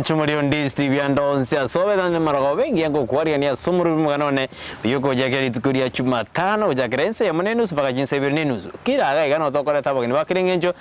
Mwancho morio ndi Steve Andonsi ase obetane marogoba engiya ngokwarigania ase omorobi omogano one oyio okochakera rituko ria Jumatano gochakera ensa eyemo na enusu mpaka chinsa ibere na enusu. Kera iga iga nabo tokoreta abageni ba kera eng'encho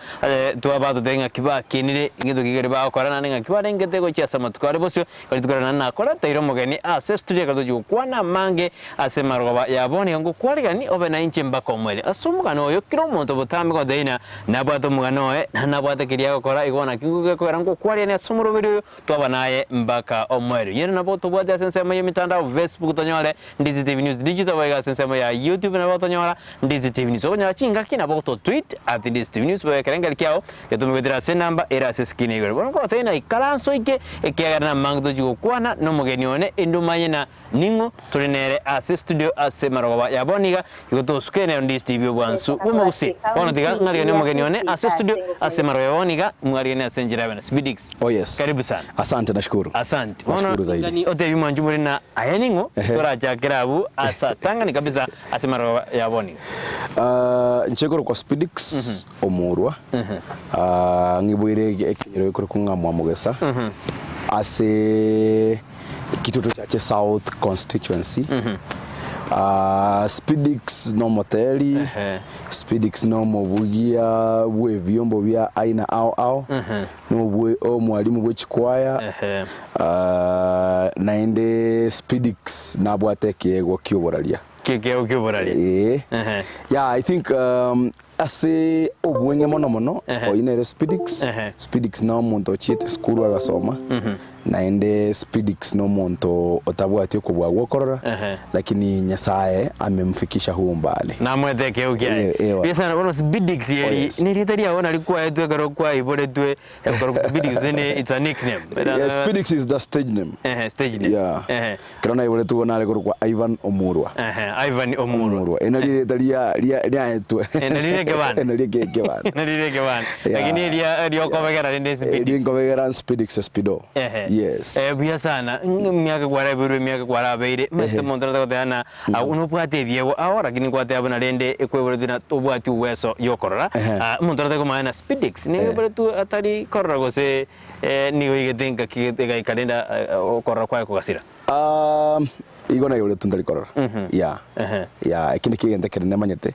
twabatotebi ng'aki bakinire, egento ki keria bagokora naende ng'aki barengete gochia ase amatuko are bosio. Rituko riria naende nakoreteire omogeni ase estudio ekero tochia gokwana amange ase marogoba ya bono iga ngokwarigani obe nainche mpaka omoerio. Ase omogano oyo kera omonto botambe gotebia ng'a nabwate omogano oye naende nabwate keria agokora igo naki ngokegokera ngokwarigani ase omoroberi oyo twaba naye mpaka omoerio. Yere nabo tobwate ase ensemo y'emitandao Facebook tonyore Ndizi TV News Digital boigo ase ensemo ya YouTube nabo otonyora Ndizi TV News. Okonyora chingaki nabo ogoto tweet at Ndizi TV News boigo ekerengeri kiao getome goetera ase enamba ere ase screen igoro. Bono nkogotebia ng'a ikaransa oike ekiagera namange tochia gokwana na omogeni one inde omanye na ning'o tore nere ase studio ase marogoba ya bono iga igo tosuke nero Ndizi TV obwansu bw'omogusii. Bono tiga ng'ariganie omogeni one ase studio ase marogoba ya bono iga mwariganie ase enchera ya bene. Sbidix. Oh yes. Karibu sana. Asante nashukuru. Asante. Bono Nashukuru zaidi. ngani otebi mwanchu more na aye ning'o Ehe. torachakere abwo ase atang'ani kabisa ase marogoba ya bono iga. Ah, inche korokwa Spidix Omurwa. Ah, ng'iboire ege- ekenyoro gekorokwa ng'a Mwamogesa ase Kitutu Chache South Constituency. Ah, Spidix nomoteri, Ehe. Spidix nomobugia bw'ebiombo bia aina ao ao. Nobwe omwalimu bwe chikwaya, Ehe. ah, naende Speedix nabwate ekeegwa ki'oboraria. Ekeegwa ki'oboraria. Ee. Ehe. Yeah, I think um, ase obweng'e mono mono Ehe. oyio nere Speedix. Ehe. Speedix na omonto ochiete esukuru agasoma. Naende Speedix na omonto otabwati okobua gwokorora, Ehe. lakini Nyasaye amemfikisha huu umbali. Namoete ekeegwa kiaye. Eh, ewa. Buya sana bono Sbidix Oh, eri yes. nerieta riago nari kwaetwe ekero kwaiboretwe ekorokwa Sbidix ne it's a nickname. Yeah, Speedix is the stage name. Ehe, stage name. Yeah. Ehe. Ekero naiboretwe igo nare korokwa Ivan Omurwa. Ehe, Ivan Omurwa. Omurwa. Eri nario erieta ria ria riaetwe. Eh, nario ria ekebanda. Eh, nario eke ekebanda. Nario ria ekebanda. Yeah. Lakini eria eria okobegera rende Erio Sbidix. nkobegera Speedix Speedo. Ehe. Yes. Eh, buya sana. Emiaka kwarabeirwe emiaka kwarabeire, omanyete omonto nataka goteba ng'a Agwo nobwate ebiegwa ao, lakini nkwateba buna rende ekweberetwe na tobwati uweso yokorora. Ehe. Ah, omonto aratake komanya na Speedix nigo eberetwe atari korora gose eh, nigo igete engaki egaika rende ah, okorora kwaye kogasira. Ah, igo naiboretwe ntari korora. Yeah. Ehe. Yeah, eki nekio egento ekere namanyete.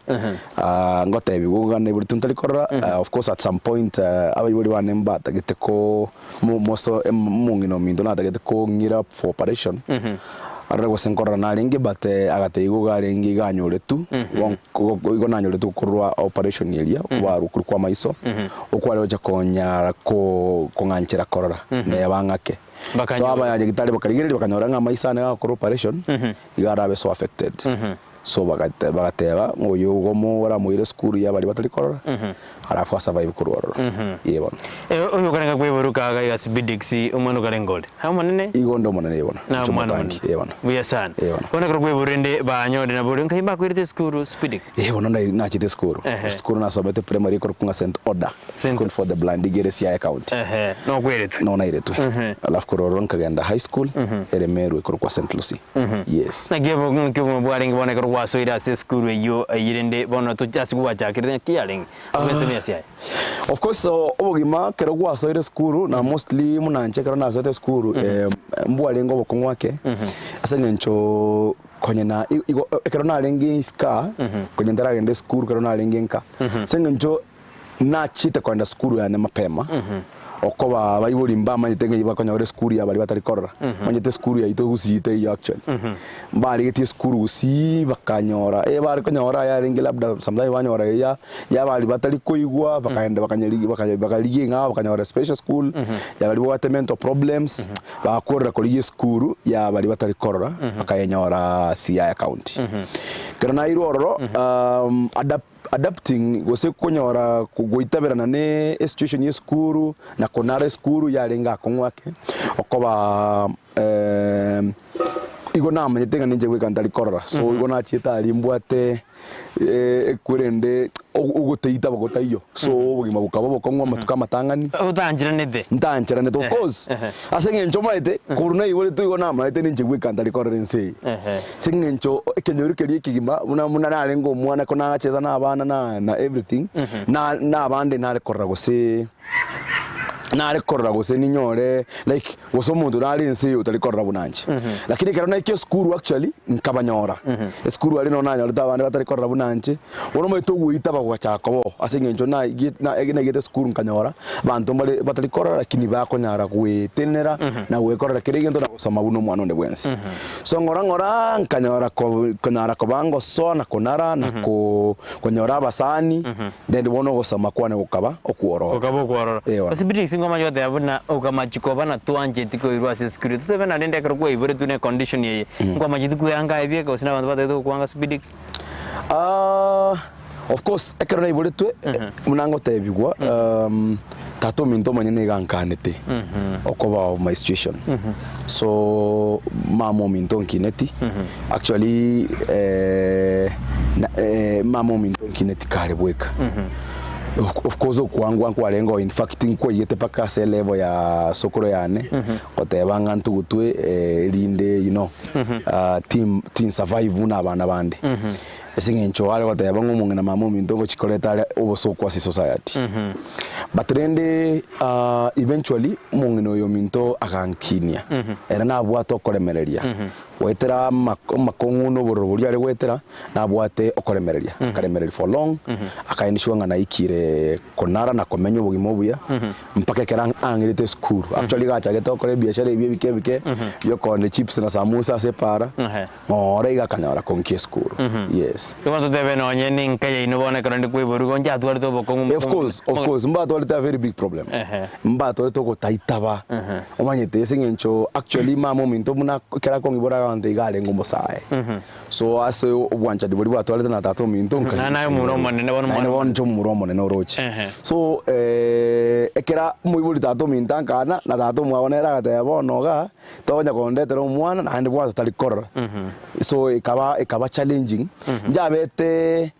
Ah, ngotebiwa iga naiboretwe ntari korora, ah, of course at some point ah, abaibori bane mbatagete ko mo- moso omong'ina ominto natagete kong'ira for operation. Arore gose nkorora narenge but agatebiwa igo arenge iga anyoretwe, igo nanyoretwe korwa operation eria, okobarwa korwa kwa amaiso, okware gocha konyara kong'anchera korora, neba ng'ake. So Bakanyora. abanyagitari bakarigereria bakanyora ng'a amaiso ane gagokora operation, iga arabe so affected. So bagate bagateba ng'a oyo igo moramoire esukuru ya baria batari korora, alafu a survive korwa ororo. Ee bono. Oyo okarenge kweboruka iga iga Sbidix omwana okarenge ore? Aye omonene? Igo onde omonene ee bono. Na Inche omwana omotangi, omonene. ee bono. Buya sana. Ee bono. Bono ekero kweboru rende banyore nabo ore nkai mbakoirete esukuru Sbidix? Ee bono ndai nachete esukuru. Ehe. Esukuru nasomete primary ekorokwa ng'a St. Oda St. School for the Blind iga ere Siaya County. Ehe, nokweretwe? Noo nairetwe. Alafu korwa ororo nkagenda high school ere Meru ekorokwa St. Lucy. Yes. Naki obo naki obogima bwarenge bono ekero gwasoire ase esukuru eyio eyio rende bono to ase gwachakerete ng'aki yarenge? Ase ensemo ya Siaya. Of course obogima ekero gwasoire esukuru na mostly buna inche ekero nasoete esukuru mbwarenge obokong'u ake ase eng'encho konye na igo ekero narenge isika konye ntaragenda esukuru ekero narenge nka ase eng'encho Nachete kogenda sukuru yane mapema, okoba abaibori mbamanyete ng'a bakonyora esukuru ya baria batari korora. Manyete esukuru yaito Gusii teiyo actually. Mbarigetie esukuru Gusii bakanyora, eh bare konyora yarenge labda sometimes banyora eya ya baria batari koigwa bakaenda bakanyarigia bakanya bakarigia eng'ao bakanyora special school, ya baria babwate mental problems, bagakorera korigia esukuru ya baria batari korora, bakayenyora Siaya County. Ekero nairwe ororo adapt. Adapting gose konyora goitaberana ne esituation ye esukuru na konara esukuru yarenge akong'u ake okoba igo namanyete ng'a ninche goika ntari korora so igo nachiete aria mbwate ekwerende ogoteita bogotaiyo so obogima bokaba obokong'u amatuko amatang'ani. Otancheranete. Ntancheranete of course ase eng'encho omanyete korwa naiboretwe igo namanyete ninche goika ntari korora ense eye. Ase eng'encho ekenyoro keria ekegima buna buna narenge omwana ko nagachesa na abana na na everything, na na abande nare korora gose. Nare korora gose ninyore like gose omonto nare ense eye otari korora buna inche. Lakini ekero naika esukuru actually nkabanyora. Esukuru aria noo nanyorete abande batari korora buna inche, bono omanyete ogoitaba gogachaka koba oo ase eng'encho naigie naigete esukuru nkanyora abanto mbare batari korora lakini bakonyara goetenera na goekorera kera egento na gosoma buna omwana onde bwensi. So ng'ora ng'ora nkanyora ko konyara koba ngosoa na konara na ko konyora abasani. Then bono ogosoma kwane gokaba okwororo. Gokaba okwororo. Eh, bono. Ase Bidix ngomanya goteba buna okamachia koba na twancheti koirwa ase esukuru. Totebe naende ekero kwaiboretwe ne condition eye, nkwamacheti kweyanga aye bieka gose na abanto batagete gokwanga ase Bidix? Ah, of course ekero naiboretwe, buna ngotebigwa, tata ominto omonyene nigo ankanete okoba of my situation. So, mama ominto onkineti, actually na mama ominto onkineti kare bweka. Of course okwangwa nkwarenge oo in fact nkwaiyete mpaka ase elevel ya sokoro yane, goteba ng'a ntugutwe erinde you know tin tinsurvive buna abana bande. Ase eng'encho are goteba ng'a omong'ina mama ominto ngochia koreta are obosooku ase society. But rende eventually omong'ina oyo ominto agankinia. Ere nabwate okoremereria goetera amakong'u na obororo boria are goetera nabwate okoremereria. Akaremereria for long akaeniswa ng'a naikire konara na komenya obogima obuya mpaka ekero ang'erete esukuru. Actually iga achagete gokora ebiashara ebi ebike ebike biokoondia chips na samusa ase epaara. Ng'ora iga akanyora konkia esukuru. Yes. Igo totebe nonye nenka yaino bono ekero ndi koiborwa igo nchatwarete obokong'u Of course, of course, mbatwarete a very big problem. Ehe. Mbatwarete ogotaitaba. Omanyete ase eng'encho actually mama ominto buna ekero akong'ibora aganto iga arenge omosae. So ase obwanchani boria bwatwarete na tata ominto nka Naende aye omomura omonene bono Naende omwana bono inche omomura omonene oroche. Ehe. So ekero omoibori tata ominto ankana na tata omwabo nere agateba bono igaa. Tokonya kondetera omwana naende bwansa tari korora. So ekaba ekaba challenging, njabete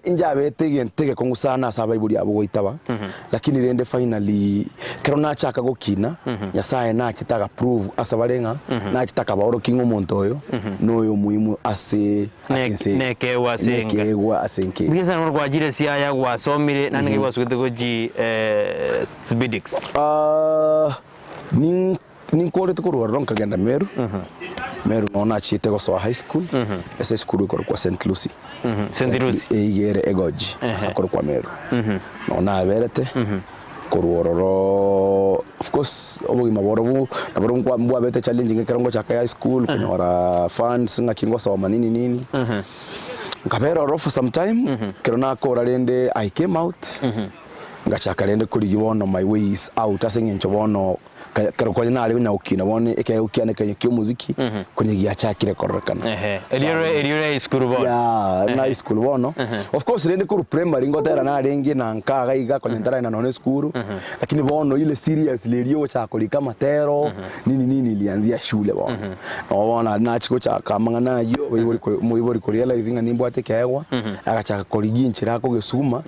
njabete egento egekong'u sana ase abaibori abwo goitaba, lakini rende finally ekero nachaka gokina, Nyasaye nachete aga prove ase bare ng'a nachete akabaorokia ng'a omonto oyo noyo omuhimu ase ase ense eye. Nekeegwa ase enka. Nekeegwa ase enka eye. Mbuya sana bono kwachire Siaya gwasomire naende ngai gwasugete gochi Sbidix. Ninkorete korwa ororo nkagenda Meru, Meru noo nachiete gosoa high school, ase esukuru ekorokwa St. Lucy. St. Lucy. Eyio ere Egoji, ase akorokwa Meru. Noo naberete, korwa ororo of course obogima borobwo nabo nkwa mbwabete challenging ekero ngochaka high school, konyora funds ng'aki ngosoma nini nini. Nkabera ororo for some time, ekero nakora rende I came out. Ngachaka rende korigia bono my ways out ase eng'encho bono ekero konya nare konya gokina bono ekeegwa kiane kenya kia omoziki konya giachakire kororekana. Ehe, erio ore erio ore high school bono. Yeah, na high school bono. Of course rende korwa primary ngotera narenge na nka iga iga konya ntaragenda nonya esukuru, lakini bono ile seriously erio ogochaka korika amatero nini nini ilianzia shule bono. Nabo bono naria nachia gochaka amang'ana ayio, omoibori ko omoibori korealize ng'a nimbwate ekeegwa, agachaka korigia enchera akogesuma.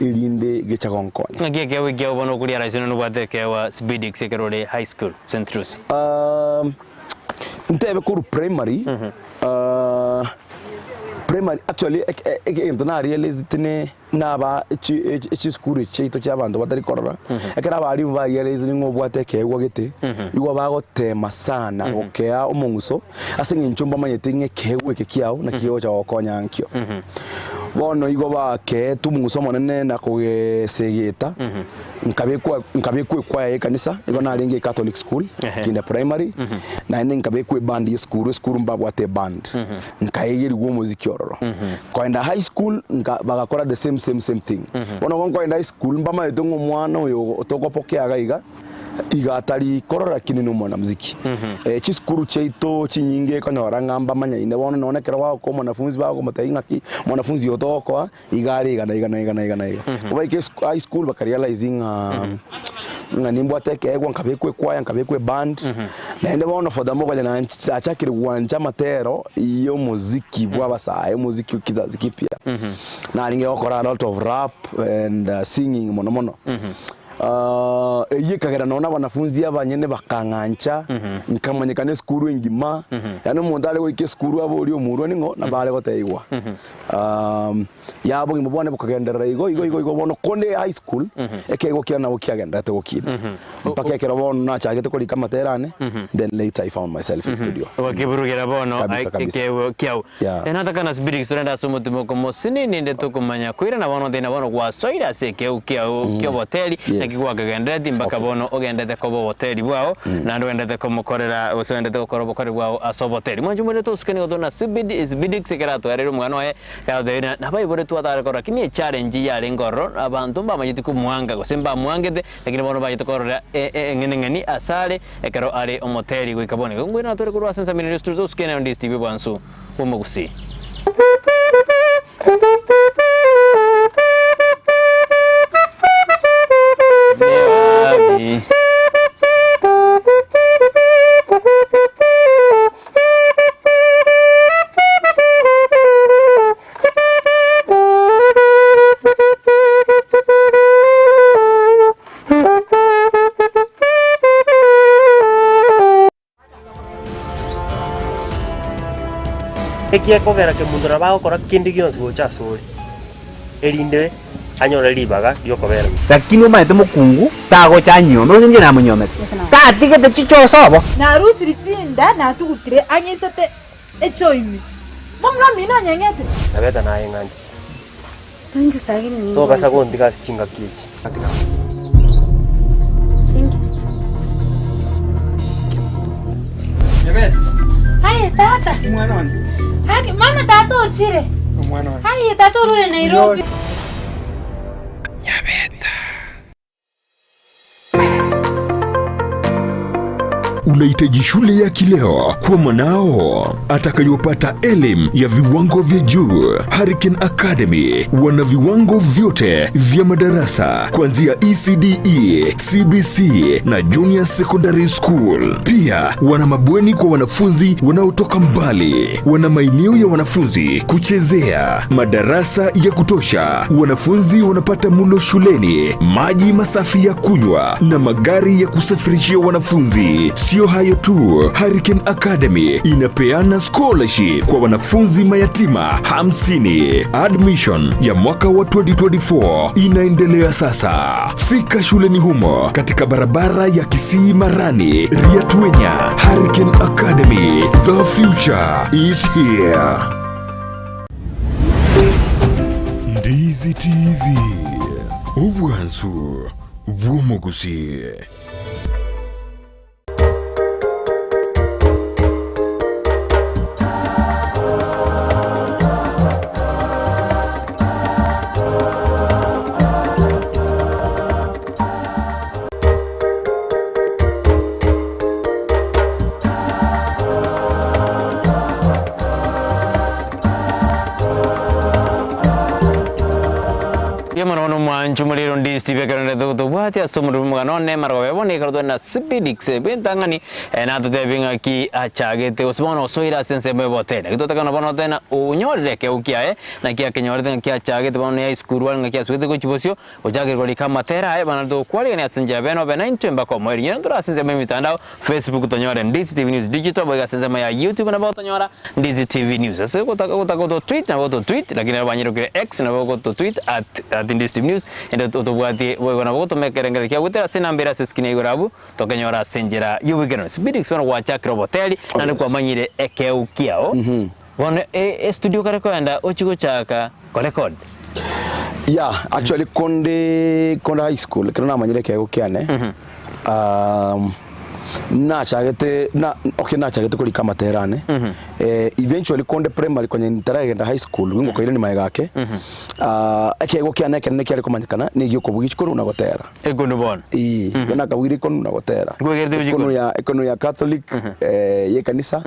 erinde gecha gonkonya. Ng'aki ekeegwa ekiao bono okoria araiso nonye nobwate ekeegwa Sbidix ekero ore high school, St. Lucy? Ntebe korwa primary, primary actually egento na realized ne naba chisukuru echi chiaito chia abanto batari korora, ekero abalimu ba realized ng'a obwate ekeegwa gete, igo bagotema sana gokea omong'uso ase eng'encho mbamanyete ng'a ekeegwa eke kiao naki kegocha gokonya ankio. Bono igo bakeetwa omong'uso omonene na kogesegeta, nkabekwa nkabekwa ekwaya y'ekanisa, igo narenge ecatholic school, kinde primary, naende nkabekwa eband y'esukuru, esukuru mbabwate eband, nkaegerigwa omoziki ororo. Koenda high school, nka bagakora the same same same thing. Bono igo nkoenda high school mbamaete ng'a omwana oyo togopokea iga iga, Iga atari korora lakini nomwanamuziki. Chisukuru chiaito chinyinge ekonyora ng'a mbamanyaine bono nonye ekero bagokoa omwanafunzi bakomotebia ng'aki mwanafunzi oyo togokoa iga are iga na iga na iga na iga na iga. Baika esuku high school baka realize ng'a ng'a nimbwate ekeegwa nkabekwa ekwaya nkabekwa eband naende bono furthermore konya nachakire gwancha amatero ya omoziki bwa abasae omoziki o kizazi kipya. Narenge gokora a lot of rap and singing mono mono. Eyio ekagera nonya na abanafunzi abanyene bakang'ancha, nkamanyekana esukuru engima, yaani omonto are goika esukuru aborie omorwa ning'o, nabo are goteigwa. Ya obogima bwane bokagenderera igo igo igo igo bono konde high school, ekeegwa kiane nabo kiagendererete gokina. Mpaka ekero bono nachagete korika amatera ane, then later I found myself in studio. Ogakeburugera bono Kabisa, kabisa. ekeegwa kiao. Yeah. Nataka na Sibirigisi torende ase omotimoko mosinini inde tokomanya koirana bono oteina bono gwasoire ase ekeu kiao ki'oboteri, Yes. naki gwakegendereti mpaka Okay. bono ogendete koba oboteri bwao, naende ogendete komokorera gose ogendete gokora obokori bwao ase oboteri. Mwanche moire tosuke nigo tore na Sibidi Sibidiksi ekero atoereire omwana oye, egatebi ng'a nabaiboretwe atare korora lakini echallenge yarenge ororo, abanto mbamanyeti komwanga gose mbamwangete, lakini bono bachete korora eng'eneng'eni asare, Ekero are omoteri goika bono igo ngoirana tore korwa ase ensamino eria tore tosuke nayo ndisiti bw'obwansu bw'omogusii. Newabi. Ekiekogera kemunto nabo agokora kende gionsi gocha asore, erinde anyore ribaga ri'okobera ime. Lakini omanyete mokungu tagocha anyiome, gose inche namonyiomete, tatigete chichoso obo. Narusiri chinda natugutire ang'isete echoimi, momura omino onyeng'ete. Nabeta naye ng'anchete. Tobasa gontiga ase chingaki echi. Aye tata. Haki, mama tata ochire. Aye tata orure Nairobi. Unahitaji shule ya kileo kwa mwanao atakayopata elimu ya viwango vya juu. Hurricane Academy wana viwango vyote vya madarasa kuanzia ECDE, CBC na Junior Secondary School. Pia wana mabweni kwa wanafunzi wanaotoka mbali, wana maeneo ya wanafunzi kuchezea, madarasa ya kutosha, wanafunzi wanapata mulo shuleni, maji masafi ya kunywa na magari ya kusafirishia wanafunzi. Sio hayo tu, Hurricane Academy inapeana scholarship kwa wanafunzi mayatima 50. Admission ya mwaka wa 2024 inaendelea sasa. Fika shuleni humo katika barabara ya Kisii Marani, Riatuenya. Hurricane Academy, the future is here. Ndizi TV, obwansu bw'omogusi. Mbuya mono bono omwancho omorero ndi Steve ekero ndete gotobwatia ase omorero bw'omogano one marogoba bono ekero tore na Sibidix bw'entang'ani natotebie ng'aki achagete gose bono osoire ase ensemo y'obotene. Naki totaka bono tena onyorire ekegwa kiaye naki akenyorete ng'aki achagete bono ne high school are ng'aki asugete gochia bosio Gochakire korika amatera aye bana tokwarigania ase enchera bene obe naintwe mpaka omoerio. Nyora ntore ase ensemo y'emitandao, Facebook tonyore Ndizi TV News Digital, boigo ase ensemo ya YouTube nabo otonyora Ndizi TV News. Ase gotaka gotaka gototweet nabo ototweet, lakini nabo banyerokire X nabo ogototweet at at Ndizi TV News, ende otobwatie boigo nabo gotoma ekerengererio kiago goetera ase enamba ere ase eskrini ya igoro abwo, tokenyora ase enchera y'oboikeranu. Sibidix bono gwachakire oboteri, naende kwamanyire ekeu kiao, bono e estudio kare koenda ochie gochaka korecord. Yeah, actually konde konde high school ekero namanyire ekeegwa kiane um, nachagete na okay nachagete korika amatera ane eh, eventually konde primary konya ntaragenda high school ngokoirania magega ake ah, ekeegwa kiane ekenene kiare komanyekana nigo okobugia chikonu na gotera Ekonu bono. Ii, mm. nakabwire ekonu na gotera. Nkwegerete Ekonu chikonu? ya ekonu ya Catholic eh, ye kanisa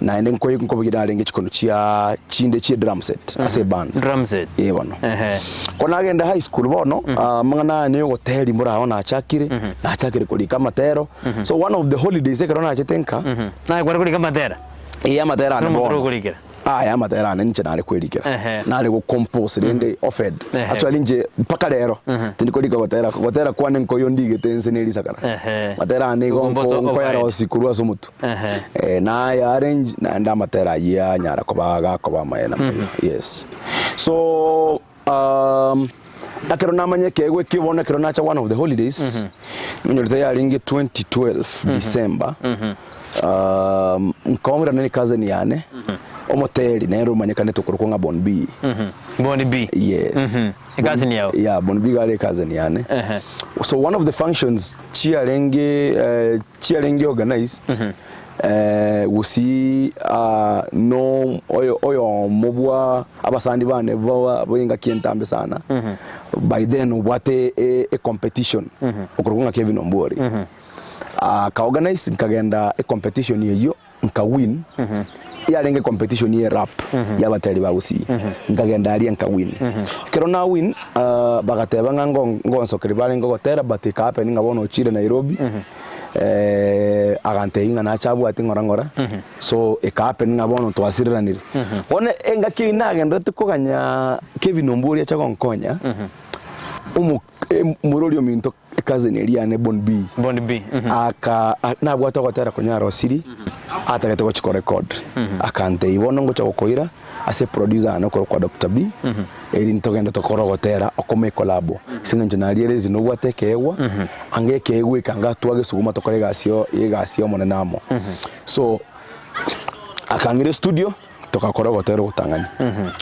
naende nkoe nkobugira narenge chikonu chia chinde chie drum set ase eband. Drum set. Ee bono. Ehe. Ko nagenda high school bono ah, amang'ana aya niyo ogoteri mbora nachakire nachakire korika amatero so one of the holidays ekero nachete nka Naye kware korika amatera. ee amatera ane Ase omotwe bono okorikera. Aya amatera ane ninche nare kwerikera. Ehe. Nare go compose rende offered. Ehe. Actually inche mpaka rero tindi korika gotera gotera kwane nkoyo ndigete inse ne risakara. Ehe. Matera ane igo Compose nko- overhead. nkoyarosi korwa ase omotwe. Ehe. Eh, naya arrange naende amatera ayio anyara koba gakoba amaene amaya. Yes. So um, ekero namanya ekeegwa ekio bono ekero nacha one of the holidays nonyorete yarenge 2012 December um, nkaomerana ne cousin yane omoteri nere omanyekanete okorokwa ng'a Bon B. Bon B. Yes. Ecousin yao? Yeah, Bon B iga are ecousin yane. Ehe. So one of the functions chiarenge eh, chiarenge organized eh, gusii ah, no oyo oyomo bwa abasani bane ba b'engaki entambe sana by then obwate e, e competition okorokwa ng'a Kevin Ombwori aka organize nkagenda e competition eyio nka win yarenge competition ye rap y'abateri ba Gusii nkagenda aria nka win ekero na win ah, bagateba ng'a ngo- ngonsokeri barenge gotera but eka happen ng'a bono ochire Nairobi eh, agantebia ng'a nache abwate ng'ora ng'ora so eka happen ng'a bono twasireranire bono engaki eyio nagenderete koganya Kevin Ombori ache gonkonya omo omorori ominto Ecousin eria yane Bon B Bon B. Mhm. aka a- nabwate ogotera konya arosiri atagete gochia korecord akantebia bono ngocha gokoira ase producer yane okorokwa Doctor B eri ntogende tokore ogotera okome ecollabo ase eng'encho naria ere nobwate ekeegwa anga ekeegwa eke anga twagesuguma tokore egasi yo egasi ya omonene amo so akang'ira estudio Togakora ogotera ogotang'ani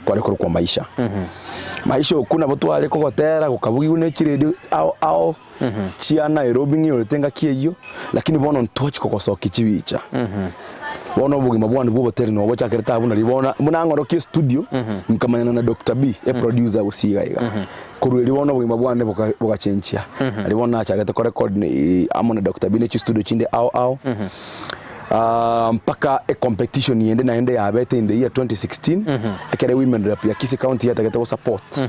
kware korokwa Maisha. Maisha okwo nabo tware kogotera gokabugigwa ne chiredio ao ao chia Nairobi ng'iyorete engaki eyio, lakini bono ntwachia kogosokia chibicha. Bono obogima bwane bwa oboteri nabo bochakerete abwo nario bono buna ng'orokia estudio, nkamanyana na Doctor B, eproducer gose iga iga. Korwa erio bono obogima bwane boka bogachenchia. Nario bono nachagete korecord amo na Doctor B ne chistudio chinde ao ao. Mpaka ecompetition yende naende yabete in the year 2016 ekere women rep ya Kisii County yatagete go support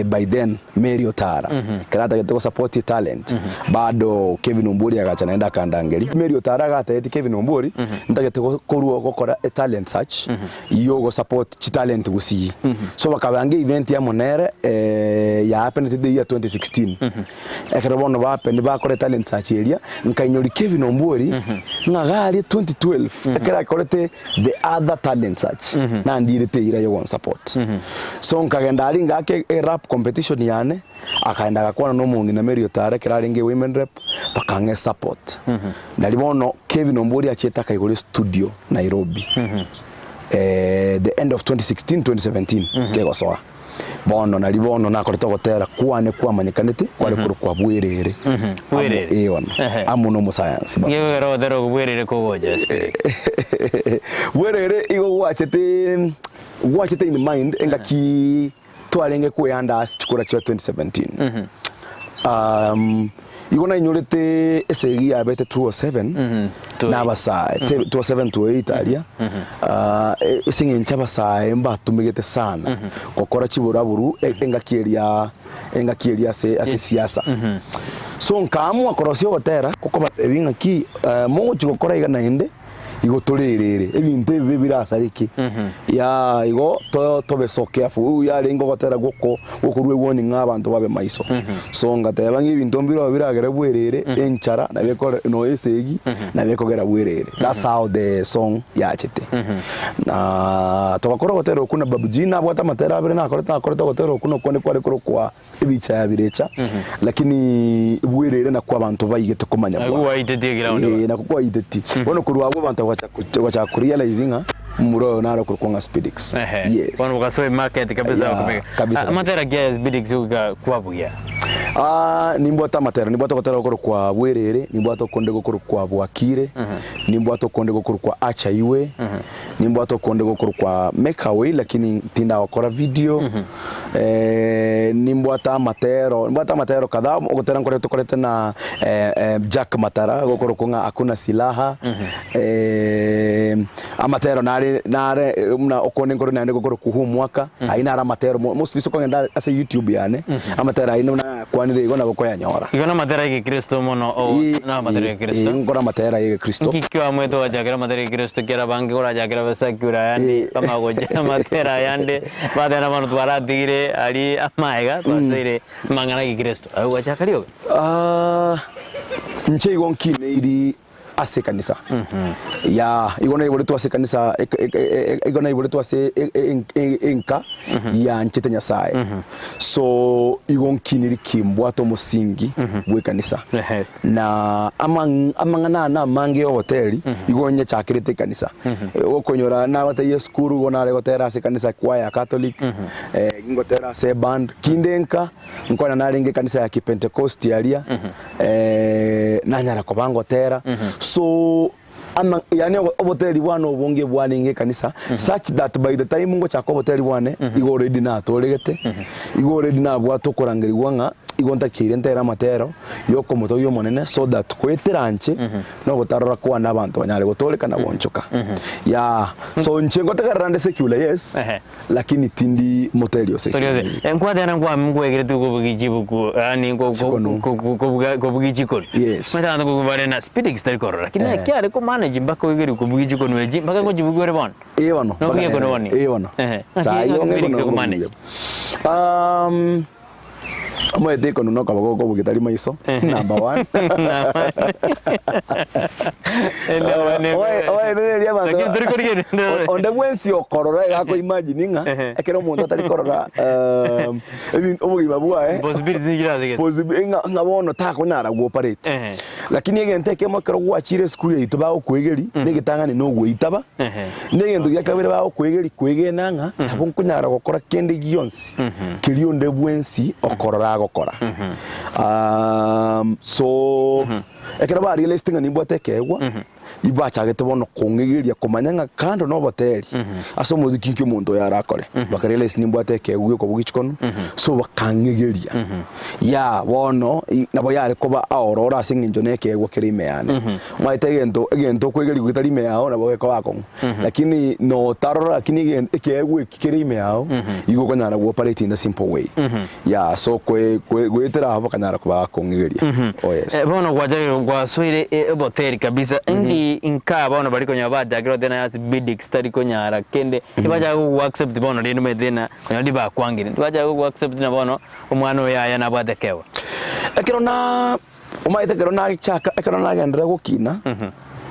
by then Mary Otara ekero atagete go support talent bado Kevin Ombori agacha naende akandangeria Mary Otara agatebeti Kevin Ombori ntagete korwa gokora e talent search yogo support chitalent gusii so bakabanga event amo nere ya happened the year 2016 Ekero bono bapeni bakora etalent search eria, nkainyoria Kevin Ombuori ng'a iga aria 2012 ekero akorete the other talent search nandirete eira ya gonsupport. So nkagenda aria ngaka e rap competition yane, akaenda agakwana na omong'ina Mary Otare ekero arenge women rep, bakang'a esupport. Nario bono Kevin Ombuori achiete akaigora estudio Nairobi the end of 2016, 2017 kegosoa. Bono nario bono nakorete ogotera kwane kwamanyekanete kware korokwa Bwerere. Bwerere. Amo, ee bono. Ehe. Amo na omosayansi baba. Nigo ekero ogotera okwo Bwerere kogocha Spirit. Bwerere igo gwachete gwachete in mind engaki twarenge koeanda ase chikura chia 2017. Um, igo nainyorete esegi yabete 207 na abasae 207 208 aria Ah, e- ase eng'encho abasae mbatumegete sana gokora chiburaburu e- engaki eria engaki eria ase ase siasa so nkaamua korosia ogotera gokobatebia ng'aki eh, mogochi gokora iga naende Igo torerere ebinto ebibe birasareke. Yaa igo to tobe so careful. Oyo yarenge ogotera gwoko gwokorua ewarning ng'a abanto babe maiso. So ngateba ng'a ebinto mbirobio biragere bwerere enchara nabo ekore nonya esegi nabo ekogera bwerere. That's how the song yachete. Na togakora ogotera okwo na Babu G nabwate amatera abere nakorete nakorete ogotera okwo na okonde kware korokwa Ebicha ya birecha, lakini bwerere nakwo abanto baigete komanya Nakwo bwango. gwaitetie ground Eh, ba. nakwo kwaiteti. Bono korwa abwo abanto bagacha bagacha kurealize ng'a omomura oyo naro okorokwa ng'a Speedix. Ehe. Yes. Bono bogasoa emarket kabisa Yeah, bakomeka. kabisa, Ah, kabisa. Amatera ki aya Speedix goika kwabugia? Ah, nimbwate amatera, nimbwate ogotera gokorokwa bwerere, nimbwate okonde gokorokwa bwakire, nimbwate okonde gokorokwa acha iwe, Nimbwate okonde gokorokwa make a way lakini tindagokora video eh, nimbwate amatero nimbwate amatero kadhaa ogotera nkore tokorete na eh, eh, Jack Matara gokorokwa ng'a hakuna silaha eh, Amatero nare nare buna okonde nkore naende gokorokwa huu mwaka, ayio naro amatero mo mostly ase okogenda ase youtube yane, amatero ayio buna nakwanire igo nabo okoyanyora. Igo namatero a egekristo mono o na amatero a egekristo. Ee, nkore amatero a egekristo. Nki kiamwete ogachakera amatero a egekristo kera abange korachakera abasakiure ayande bamanya gocha amatero ayande bateba bono twaratigire aria amaega twasoire amang'ana a egekristo. Aye ogachaka rioka? Inche igo nkineiri ase ekanisa. Yaa, igo naiboretwe ase ekanisa igo naiboretwe ase enka yanchete Nyasaye. So igo nkiniri ki mbwate omosingi bw'ekanisa. Na amang'ana ane amange y'oboteri igo nyechakerete ekanisa. Okonyora nagotegia esukuru igo nare gotera ase ekanisa choir ya Catholic, ngotera ase eband, kinde nka. Nkwana narenge ekanisa ya Kipentekosti aria, nanyara koba ngotera. So ama yaani oboteri bwane obonge bwarenge ekanisa such that by the time ngochaka oboteri bwane igo already natoregete, igo already nabwate okorangerigwa ng'a igo ntakeire ntere amatero ya okomotogia Omonene so that goetera inche nogotarora kwane abanto banyare gotoreka na goonchoka. Yeah, so inche ngotegerera nde secular yes. Lakini tindi moteri ose Tori ose. music. Nkwatera nkwa nkwegereti kobugia chibuku yaani ko- ko- Chikonu. ko- ko- kobuga kobugia chikonu. Yes. Omanyete abanto nkoigwa bare na speed tari korora lakini Eh. naki are ko manage mpaka oigeri kobugia chikonu echi mpaka ngochibugia ore bono. Eh bono. Nobugia mpaka ekonu rero. bono. Eh bono. Ehe. Naki Saa naki igo speed ng'ekonu oko manage. kobugia. Omanyete ekonu nokoboko okobugia tari maiso number one. Oenereria abanto Lakini tori korigereria. Onde bwensi okorora iga ako imagine ng'a ekero omonto atari korora obogima bwaye Possibility nigo erasegete. possibi ng'a ng'a bono takonyara go operate. Ehe. Lakini egento ekemo ekero gwachire esukuru yaito bagokoegeria, na egetang'ani na ogoitaba, na egento gia kabere bagokoegeria kwegena ng'a nabo nkonyara gokora kende gionsi keria onde bwensi okorora agokora. So ekero ba realised ng'a nimbwate ekeegwa, ibachagete bono kong'egeria komanya ng'a kando na oboteri, ase omosiki nki omonto oyo arakore. Baka realize nimbwate ekeegwa giokobugia chikonu, so bakang'egeria. Yah bono nabo yare koba aororo ase eng'encho na ekeegwa kere ime yane. Omanyete egento egento okoegerigwa getari ime yao nabo gekoba akong'u. Lakini notarora lakini egen ekeegwa eki kere ime yao, igo okonyara go operate in a simple way. Yeah so koe koe goetera abwo bakanyara koba bakong'egeria. Oh yes. Bono gwachakire gwasoire oboteri kabisa, indi nka bono baria konyora bachakire goteba naye ase bidix tari konyara kende, tibachaka gogo accept bono rende omanyete ng'a konyora ribakwangire, tibachaka gogo accept ng'a bono omwana oyo yaya nabwate ekeegwa. Ekero na Omanyete ekero nachaka ekero nagenderera gokina,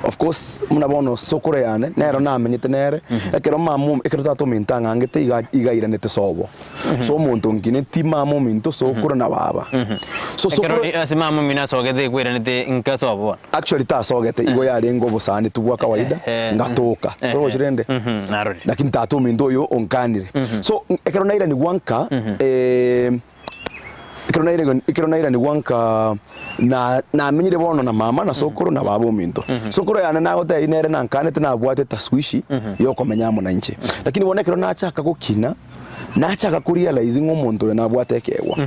of course buna bono sokoro yane nero namenyete nere, ekero mama ekero tata ominto ang'angete iga iga airanete sobo. So omonto nkineti mama ominto sokoro na baba. So Ekero sokoro ri ase mama omino asogete ekweranete nka sobo bono. Actually tasogete igo yarenge obosani tu bwa kawaida ngatoka torochi rende Narorire. lakini tata ominto oyo onkanire. So ekero nairanigwa nka Ekero nairaniwa ekero nairaniwa nka na namenyire bono na mama na sokoro na baba ominto. Sokoro yane nagotebia nere nankanete nabwate taswishi ya okomenya amo nainche. Lakini bono ekero nachaka gokina, nachaka ko realize ng'a omonto oyo nabwate ekeegwa.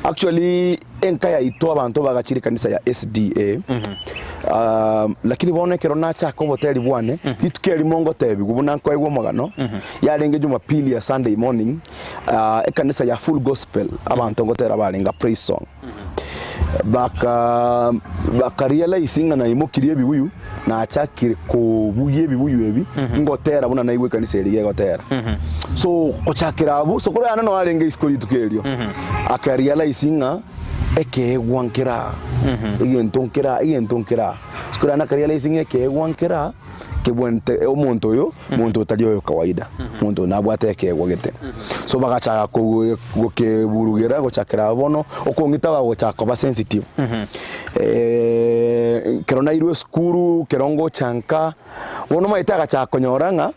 Actually enka yaito abanto bagachire ekanisa ya SDA, lakini bono ekero nachaka oboteri bwane, rituko erimo ngotebiwa buna nkoegwa omogano, yarenge jumapili ya Sunday morning, Ekanisa ya Full Gospel abanto ngotera barenge praise song baka baka realize ng'a naimokirie ebibuyu nachakire kobugia ebibuyu ebi ngotera buna naigwa ekanisa eria gegotera. So gochakera abwo sokoro yane noo arenge isiko rituko erio aka realize ng'a ekeegwa nkere aa egento nkere aa egento nkere aa. Sokoro yane aka realize ng'a ekeegwa nkere aa kebwente omonto oyo monto otari oyo kawaida monto oyo nabwate ekeegwa gete so bagachaka kogu gokeburugera gochakera abwo bono okong'ita bagochaka koba sensitive ekero nairwe esukuru ekero ngocha nka bono omanyete agachaka konyora ng'a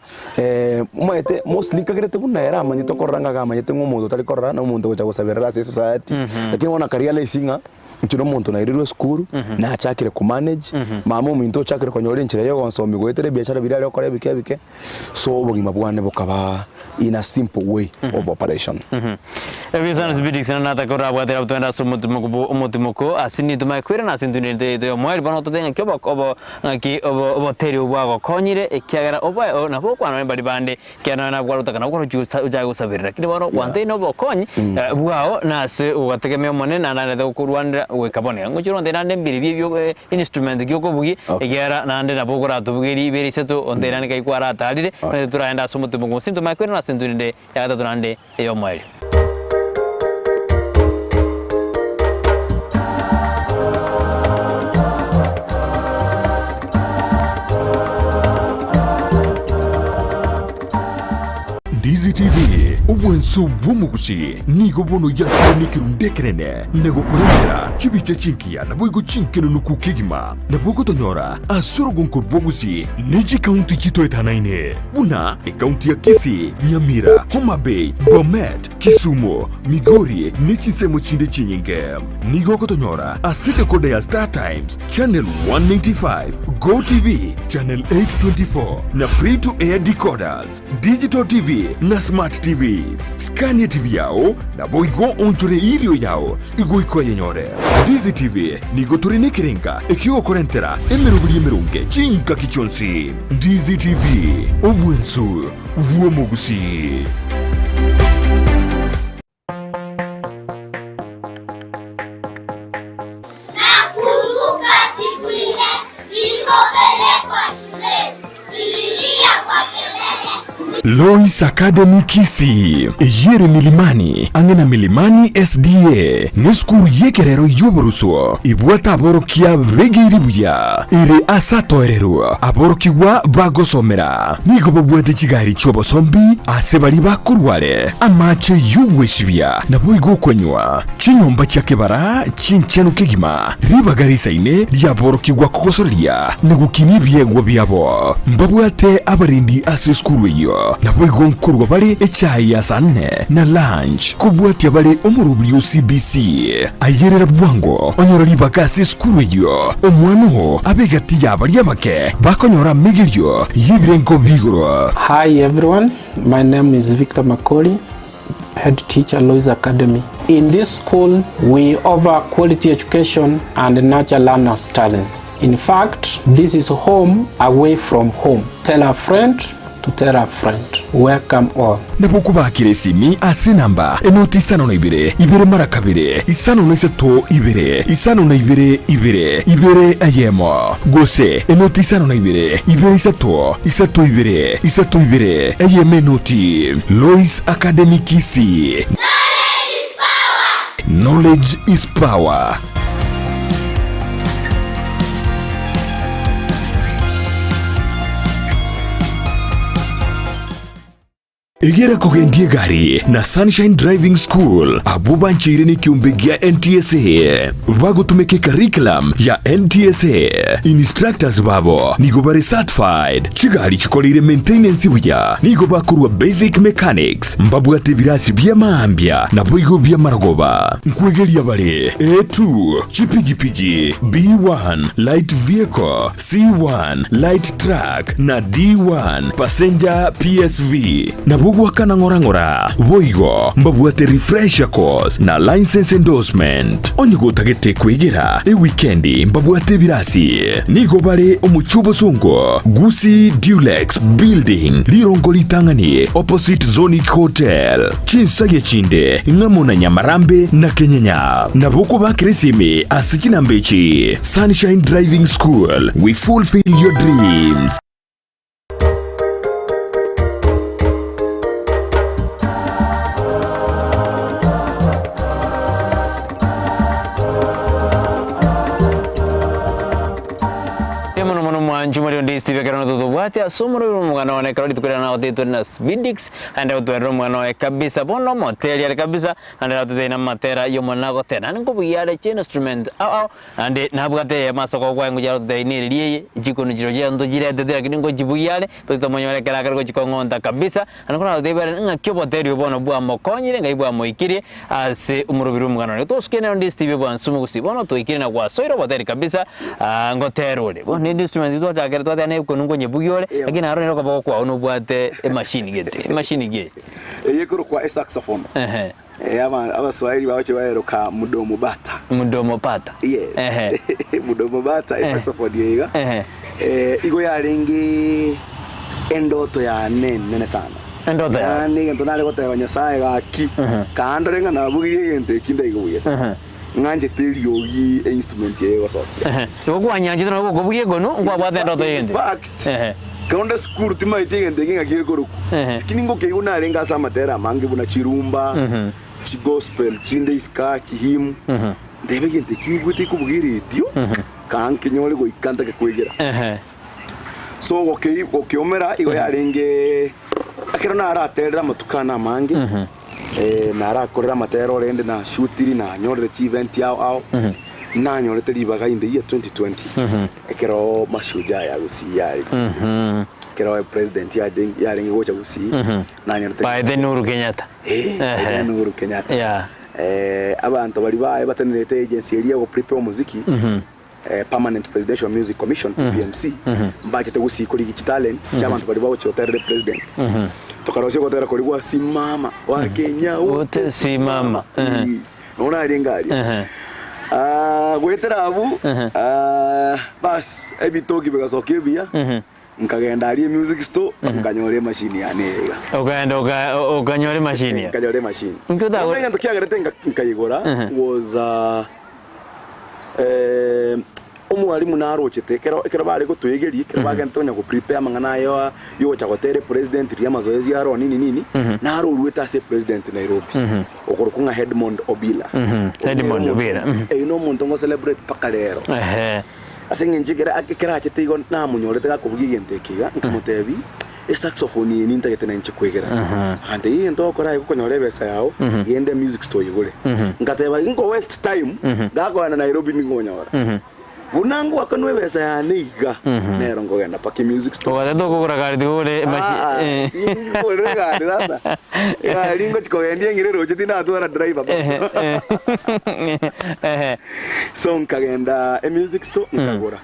omanyete mostly nkagerete buna ere amanyete okorora ng'a iga amanyete ng'a omonto otari korora na omonto ogocha gosaberera ase esociety lakini bono aka realize ng'a. Inche nomonto nairirwe esukuru, nachakire ko manage, mama ominto ochakire konyora enchera ya ogonsomia goetera ebiashara biria are gokora ebike ebike, so obogima bwane bokaba in a simple way of operation. Ebisano sibiri sina nataka orabwatera abtwende ase omotimoko bo omotimoko ase nitumanye kwirana ase intwe nere yaito y'omoerio bono totebe ng'aki obo obo ng'aki obo oboteri obwo bwagokonyire ekiagera oboe o nabo okwana nonye baria bande ekiagera nonye nabo kwarotaka nabo korochia gosa ochake gosaberera lakini bono gwanteire na obokonyi bwao nase ogotegemea Omonene naende arete gokorwanera goika bono iga. Ngochia orontere naende mbire ebi ebio instrument ki okobugia ekiagera naende nabo okoratobugerie ibere isato onteire naende kai kwaratarire naende toragende ase omotimoko gose ntomanye kwirana ase intwe rende ya gatato naende ey'omoerio. Ndizi TV, obwanso bw'omogusi, nigo bono yakire nekerundu ekenene na gokorentera chibicha chingiya naboigo chinkenenuku kegima. Nabo ogotonyora ase orogonko rw'obogusi ne chikaunti chitoetanaine buna ekaunti ya Kisii, Nyamira, Homa Bay, Bomet, Kisumu, Migori ne chinsemo chinde chinyinge. Nigo ogotonyora ase decoder ya Star Times, Channel 195, Go TV, Channel 824 na Free to Air decoders, Digital TV na Smart TVs. Scan TV yao naboigo onchore erio yao igoika oyenyore. Ndizi TV nigo tore nekerenga ekiogokorentera emeroberi emeronge chingaki chionsi. Ndizi TV, obwensu bw'omogusii. Nakumbuka siku ile nilipopelekwa shuleni, nililia kwa kelele. Lois Academy Kisii, eyere Milimani, ang'e na Milimani SDA, nesukuru y'ekerero y'oboruswo ebwate aborokia begeire buya, ere ase atoererwa aborokigwa bagosomera. Nigo babwate chigari chi'obosombi ase baria bakorwa are, amache y'ogwesibia, naboigo okonywa. Chinyomba chia kebara chinchenu kegima, ribaga risaine riaborokigwa kogosoreria na gokinia ebiegwa biabo. Mbabwate abarendi ase esukuru eyio, naboigo nkorua bare echae ya saa nne na lunch, kobwatia bare omorobiri o CBC. Ayerera bwango onyore ribaga ase esukuru eyio, omwana oo abe egati ya baria abake bakonyora amegerio y'ebirengo bi'igoro. Hi everyone, my name is Victor Makori, head teacher Lois Academy. In this school, we offer quality education and nurture learners' talents. In fact, this is home away from home. Tell a friend to tell a friend. Welcome all. Nabo okobakera esimi ase enamba enoti isano na ibere, ibere mara kabere, isano na isato ibere, isano na ibere ibere, ibere eyemo, gose enoti isano na ibere, ibere isato, isato ibere, isato ibere, eyemo enoti. Lois Academy Kisii. Knowledge is power. Egera kogendia egari na Sunshine Driving School abwo bancheire nekiombe gia NTSA bagotumeka ecurriculum ya NTSA. Instructors babo nigo bare certified, chigari chikoreire maintenance buya, nigo bakorwa basic mechanics, mbabwate ebirasi bi'amaambia naboigo bi'amarogoba. Nkwegeria bare A2, chipigipigi, B1, light vehicle, C1, light truck, na D1, passenger PSV. Nabwo goakana ng'ora ng'ora. Boigo mbabwate refresher course na license endorsement. Onye gotagete kwegera ewikendi mbabwate ebirasi. Nigo bare omochie obosongo, Gusii Dulux Building, rirongo ritang'ani opposite Zonic Hotel. Chinsagia chinde ng'amo na Nyamarambe na Kenyenya. Nabo okobakera esimi ase chinamba echi, Sunshine Driving School, we fulfill your dreams. Mbuya mono mono mwanchu Mario Ndisi TV ekero totobwate ase omorero omogano one ekero rituko riria nagotebi tore na Sbidix naende gotwerera omogano oye kabisa bono omoteri are kabisa naende agotebi na amatera y'omonene agotera naende nkobugia are chinstrument ao ao naende nabwate eyemo ase okoboko kwaye ngochia agotebi nereri eye chikonu chirochio ntochiretete lakini ngochibugia are tochi tomonyore ekero akare gochi kong'onta kabisa Naende koragotebi bare, Ng'aki oboteeri obo bono bwamokonyire, ng'ai bwamoikirie ase omorobiri bw'omogano one. Tosuke nero ndisi tibio bwansu mogusi, bono twaikire na gwasoire oboteeri kabisa, aa ngoteera ore. Bono nende instrument twachakire twateba na ekonu nkonyebugia ore, lakini naro nere okoboko kwao nobwate emachine gete, emachine ki eye? Eye ekorokwa esaxophone. Ehe. Eh, aba- Abaswahili bagochia baeroka mdomo bata. Mdomo pata. Yes. Ehe. Mdomo bata esaxophone eye iga. Ehe. Eh, igo yarenge endoto yane enene sana. Endoto yao. Yaani egento nare goteba Nyasaye gaki, kandore ng'a nabugirie egento eki ndaiga buya sana. Ng'anchete eriogi einstrument eye egosokia. Ehe. Igo kwanyanchete nabo okobugia ekonu, nkwabwate endoto y'egento. In fact, Ehe. ekero nde sukuru timaeti egento eke ng'aki gekorokwa. Ehe. Lakini ngokeigwa narenge ase amatera amange buna chirumba, chigospel chinde isika, chihymn, ndebe egento ekio ngigwete gekobugia eredio, kaa nkenyore goika ntake kwegera. Ehe. So gokei gokeumera igo yarenge ekero naraterire amatuko ane amange, narakorire amatero rende nashutiri nanyorire chievent ao ao, nanyorete ribaga in the year 2020, ekero mashujaa ya Gusii yare ekero president yarenge yarenge gocha Gusii, nanyorete Baete ni Uhuru Kenyatta. Eh, Ehe. ni Uhuru Kenyatta. Yeah. Abanto baria baye batenerete agency eria ya goprepare omoziki, Permanent Presidential Music Commission, PPMC, mbachete gusii korigia chitalent chiabanto baria bagochia goterera epresident. Tokarosia ogotera koria gwa Simama Wakenya Wote simama. Ii, nonya narenge aria. Ehe. Ah, goetera abwo, ah, bas ebitoki bigasoka ebiya, nkagenda aria emusic store, nkanyora emachine yane eye iga. Okaenda oka- okanyora emachine ya. Nkanyora emachine. Inki otagora- Bono egento kiagerete nka- nkaigora was ah, eh, omwalimu narochete ekero ekero bare gotoegeria ekero bagente konya go prepare amang'ana ayo a yogocha gotera epresident riria amazoezi aro nini nini, naro oruete ase epresident Nairobi, okorokwa ng'a Edmond Obila. Edmond Obila, mhm. Eyio na omonto ngo celebrate mpaka rero. Ehe. Ase eng'encho ekere ekero achete igo namonyorete gakobugia egento eke iga, nkamotebia, esaxophone eye nintagete nainche kwegera. Agantebia egento ogokora aye gokonyora ebesa yao, genda emusic store oyegore. Ngateba ingo waste time, gakogenda Nairobi ningonyora. Buna ngoakanwa ebesa yane iga, nero nkogenda mpaka emusic store. Ogatete okogora gari tigogore Ah, ah, emachi. tingorera egari sasa. Egari ngochi kogendia eng'ire roche tindatwara driver baba. Ehe. So nkagenda emusic store nkagora.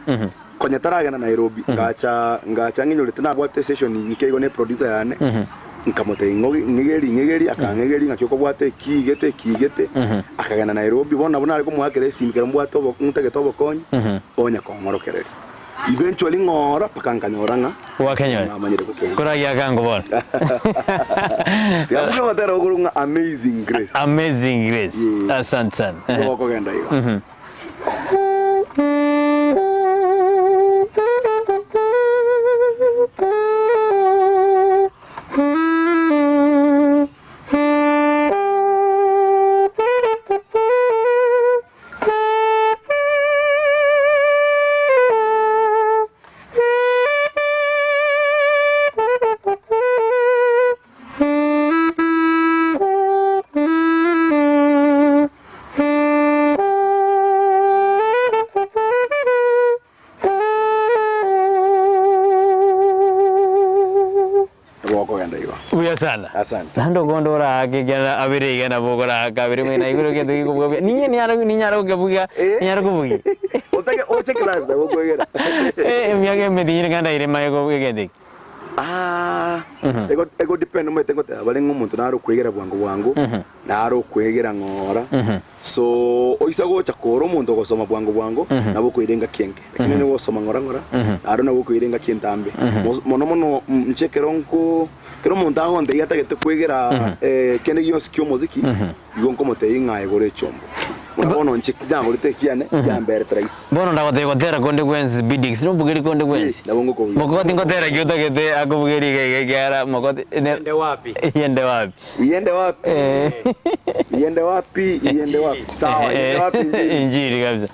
Konya taragenda Nairobi, ngacha ngacha ng'inyorete nabwate esession nke igo ne producer yane, nkamotebia ng'o ng'egeri ng'egeri, akang'egeri ng'aki okobwata eki igete eki igete, akagenda Nairobi, bono nabo nare komoakera esimi ekero mbwate obo ntagete obokonyi, onya kong'orokereria. Eventually ng'ora mpaka nkanyora ng'a Gwakenyora. namanyire gokenya. Koragiaka nko bono. Tiga mbuya ogotera okorwa ng'a Amazing Grace. Amazing Grace. Yeah. Asante sana. Nigo gokogenda iga. Gokogenda igo. Buya sana. Asante. Naende okonde oraake ekiagera abere iga nabo okoraaka abere mwene naigure egento gekobuga buya. Ninye ninyare ninyare gokebugia, ninyare kobugia. Otake oche class nabo okwegera. Eh, emiaka emetinyire ng'a ndaire maye kobugia egento eke. Ah, ego ego depend omanyete ngoteba bare ng'a omonto nare okwegera bwango bwango, nare okwegera ng'ora, so oisa gocha kore omonto ogosoma bwango bwango, nabo okoira engaki enke. Lakini onye gosoma ng'ora ng'ora, aro nabo okoira engaki entambe. Mos mono mono inche ekero nko ekero omonto agontebia atagete kwegera kende gionsi kia omoziki, Igo nkomotebia ng'a aye gora echombo. Buna bono inche nagorete ekiane, kiamberete rahisi. Bono ndagotebia gotera konde gwensi Bidix, nombugeri konde gwensi. Nabo ngokobugia. Mokogoti ngotera ki otagete akobugeri iga iga ekiagera mokogoti Iende wapi? Iende wapi? Iende wapi? Iende wapi? Iende wapi? Sawa, iende wapi injili? Injili kabisa.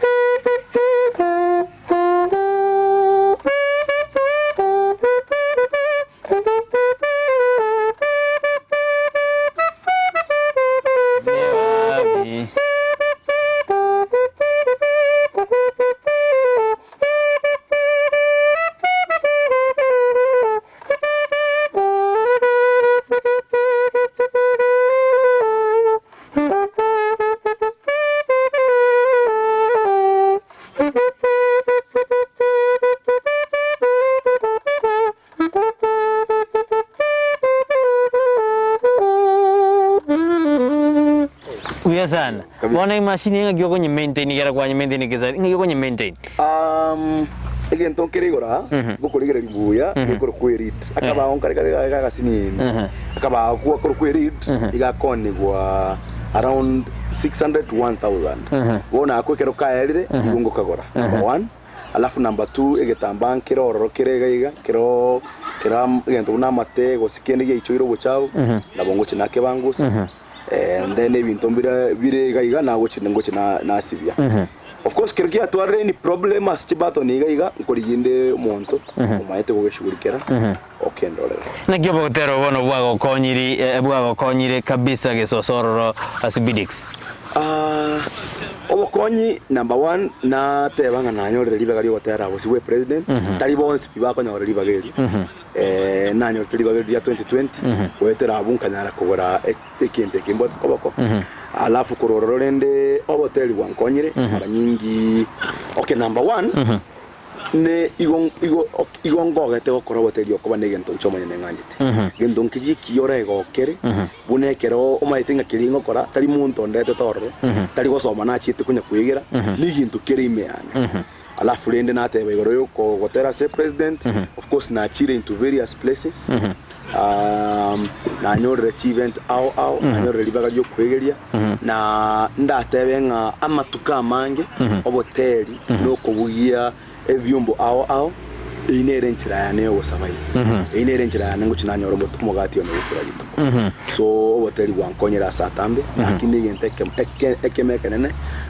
Buya sana. Bono emashini ng'aki okonye maintain ekero kwanye maintain kesa ng'aki okonye maintain? Egento nkere igoro aa, gokorigereria buya, gekorokwa ereed. Akabago nkare kare gagasinini. Akabago gakorokwa ereed, iga akoonigwa around 600 to 1000. Bono akwo ekero kaerire, nigo ngokagora, number one. Alafu number two, egetambaa nkere ororo kere iga iga, kero kera egento buna amate gose kende giaichoire obochafu, nabo ngochia nakebangusa. And then ebinto mbire bire iga iga nagochi ngochi na nasibia. Of course kero kiatwarire any problem ase chibaton iga iga nkorigia inde omonto omanyete gogeshughulikera okendorera. Naki obogotera obo bono bwagokonyiri bwagokonyire kabisa gesoso ororo ase Bidix? Ah, obokonyi number one nateba ng'a nanyorire ribaga riogotera gose bwe president tari bonsi pi bakonyora ribaga erio. Nanyorete ribaga riria 2020 goetera abwo nkanyara kogora egento eke mbwate koboko alafu korwa ororo rende oboteri bwankonyire mara nyingi okay number one ne igo igo igo ngogete gokora oboteri okoba na egento inche omonyene ng'anchete gento nkeria ekiya oregokere buna ekero omanyete ng'a keria ngokora tari monto ondetete ororo tari gosoma nachiete konya kwegera na egento kere ime yane. Alafu rende nateba igoro yokogotera ase president, of course nachire into various places, nanyorire chi event ao ao, nanyorire ribaga riokoegeria, na ndatebe ng'a amatuko amange oboteri na okobugia ebiombo ao ao, eyio nere enchera yane yogosurvive, eyio nere enchera yane ngochia nanyora omogati one gokera rituko. So oboteri bwankonyire ase atambe, lakini egento ekemo eke ekemo ekenene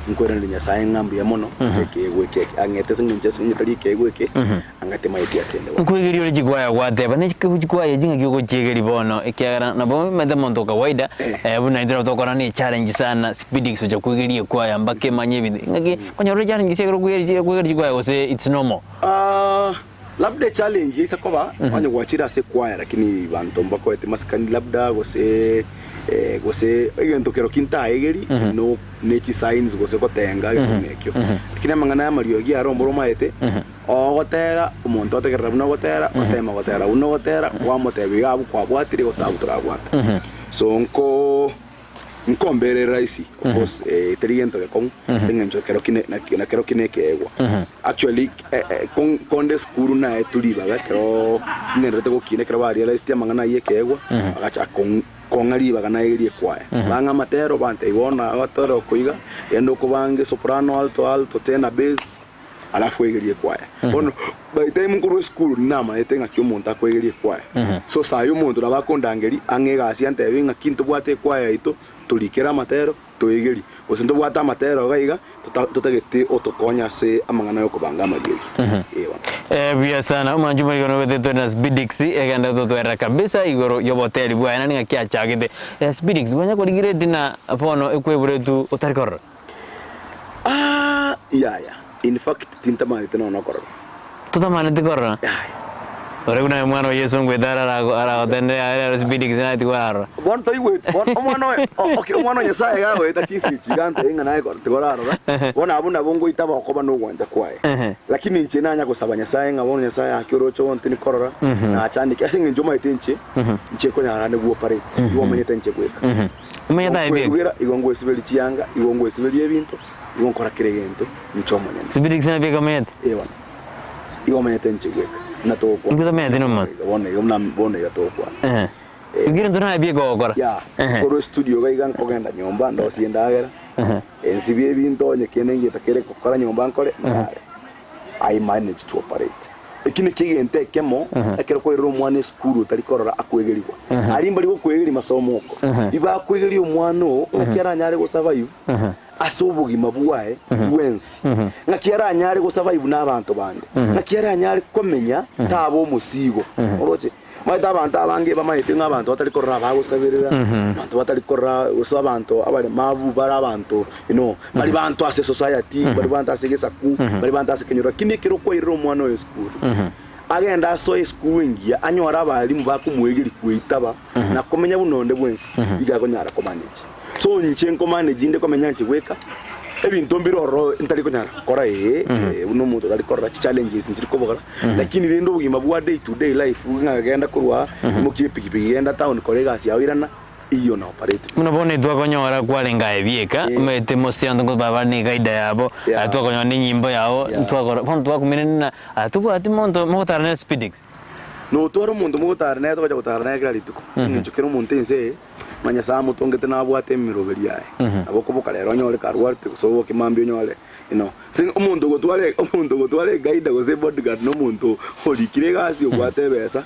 nkoiraneria Nyasaye ng'a mbuya mono ase ekeegwa eke eke ang'ete ase eng'encho ase eng'encho tari ekeegwa eke, ang'ete maeti ase ende bono. Nkoegeria ore chikwaya gwateba, ne chikwaya echi ng'aki ogochiegeria bono ekiagera nabo omanyete omonto o kawaida buna intwe nabo togokora ne echallenge sana speedy gocha koegeria ekwaya mpaka emanye ebinto ng'aki okonyora ore challenge ekero okoegeria chikwaya gose it's normal? Labda echallenge eise koba onye gwachire ase ekwaya lakini banto mbakoete masikani labda gose gose egento kero ki ntaegeri no ne chisigns gose gotenga egento buna ekio. Lakini amang'ana aya amariogi aro mboro omaete ogotera omonto otegerera buna ogotera otema gotera buna ogotera kwamotebia iga abwo kwabwatire gose abwo torabwata. So nko. Nkombere rahisi, of course eh, teri gento gekong'u ase eng'encho kero kine na kero kine ekeegwa. Actually eh, eh, kon- konde esukuru naetwe ribaga ekero ng'enderete gokina ekero ba realised amang'ana ayio ekeegwa, bagacha kong- kong'a ribaga naegerie ekwaya. Bang'a amatero bantebia bono agatera okoiga, genda okobange soprano, alto, alto, tenor, bass. Alafu oegerie ekwaya. Bono by the time nkorwa esukuru namaete ng'aki omonto akoegeria ekwaya. So sayi omonto nabo akondangeria ang'e egasi antebie ng'aki ntobwate ekwaya yaito torikere amatero toegerie. Gose ntobwate amatero iga iga totagete otokonye ase amang'ana yokobanga amariogi. Ee bono. Buya sana omwanchi omorikano ogotetwe na Spidix egende gototwerera kabisa igoro y'oboteri bwaye naende ng'aki achagete. Spidix kwanya korigia etina bono ekweburetu otari korora? Aah yaya in fact tintamanete nonya nokorora. Totamaneti korora? Yaya. Ore buna omwana o Yeso ngoeta are aragotendere aye rero speed gose naye tigwarora. Bono toigweti bono omwana oyo okay omwana o Nyasaye iga agoeta chinsa echi iga antebi ng'a naye tigorarora bono abwo nabo ngoita bokoba na ogwancha kwaye. Lakini inche nanya gosaba Nyasaye ng'a bono Nyasaye ake oroche oonte nikorora nachandeke ase eng'encho omanyete inche inche nkonyara nde guoperate igo omanyete inche bweka. Omanyete aye bweka. Nkoerugera, igo ngoesiberia chianga, igo ngoesiberia ebinto, igo nkora kera egento, inche omonyene. Sibiri gose nabio omanyete? Ee bono. Igo omanyete inche bweka, buna togokwana. Inki otamanyeti nomanya? Bono iga buna bono iga togokwana. Ehe. Inki gento naye bieka ogokora? Ya, Ehe. nkorwa estudio iga iga nkogenda nyomba ndosie endagera, ensibie ebinto onye kende ngetakere gokora nyomba nkore, ndare. I manage to operate. Eki nakio egento ekemo ekero kwairire omwana esukuru otari korora akoegerigwa. Aria mbari gokoegeria masomo oko. Ibakoegeria omwana oo ng'aki aranyare go survive ase obogima bwaye bwensi. Ng'aki aranyare go survive na abanto bande. Ng'aki aranyare komenya taba omosigo. Oroche? Omanyete abanto abange bamanyete ng'a abanto batari korora abagosaberera, abanto batari korora gose abanto abaremabu bare abanto you know, bari banto ase esociety, bari banto ase egesaku, bari banto ase ekenyoro. Lakini ekero kwairire omwana oyo esukuru, agende asoe esukuru engiya, anyore abalimu bakomoegeria koitaba na komenya buna onde bwensi, iga akonyara komanage. So inche nkomanage inde komenya inche bweka, ebinto mbire ororo ntari konyara gokora ee, buna omonto otari korora chichallenges nchiri kobogora. Lakini rende obogima bwa day to day life ng'a genda korwa aa, imokia epikipiki genda town kora egasi yao irana, Iyo na operate. Buna bono etwakonyora kwarenge aye bieka, omanyete most y'abanto nkoba bare ne egaida yabo, Yeah. twakonyora ne enyimbo yao, Yeah. twakora bono twakumerania ng'a aya tobwati monto mogotara nere Speedix. Notware omonto mogotara nere togocha gotara nere kera rituko, ase eng'encho kera omonto ense eye, ng'a Nyasae amotongete nabwate emeroberi yaye. Nabo okoboka rero onyore karwarete gose oboke mambia onyore you know. Ase omonto ogotwara omonto ogotwara egaida gose ebodyguard na omonto orikire egasi obwate ebesa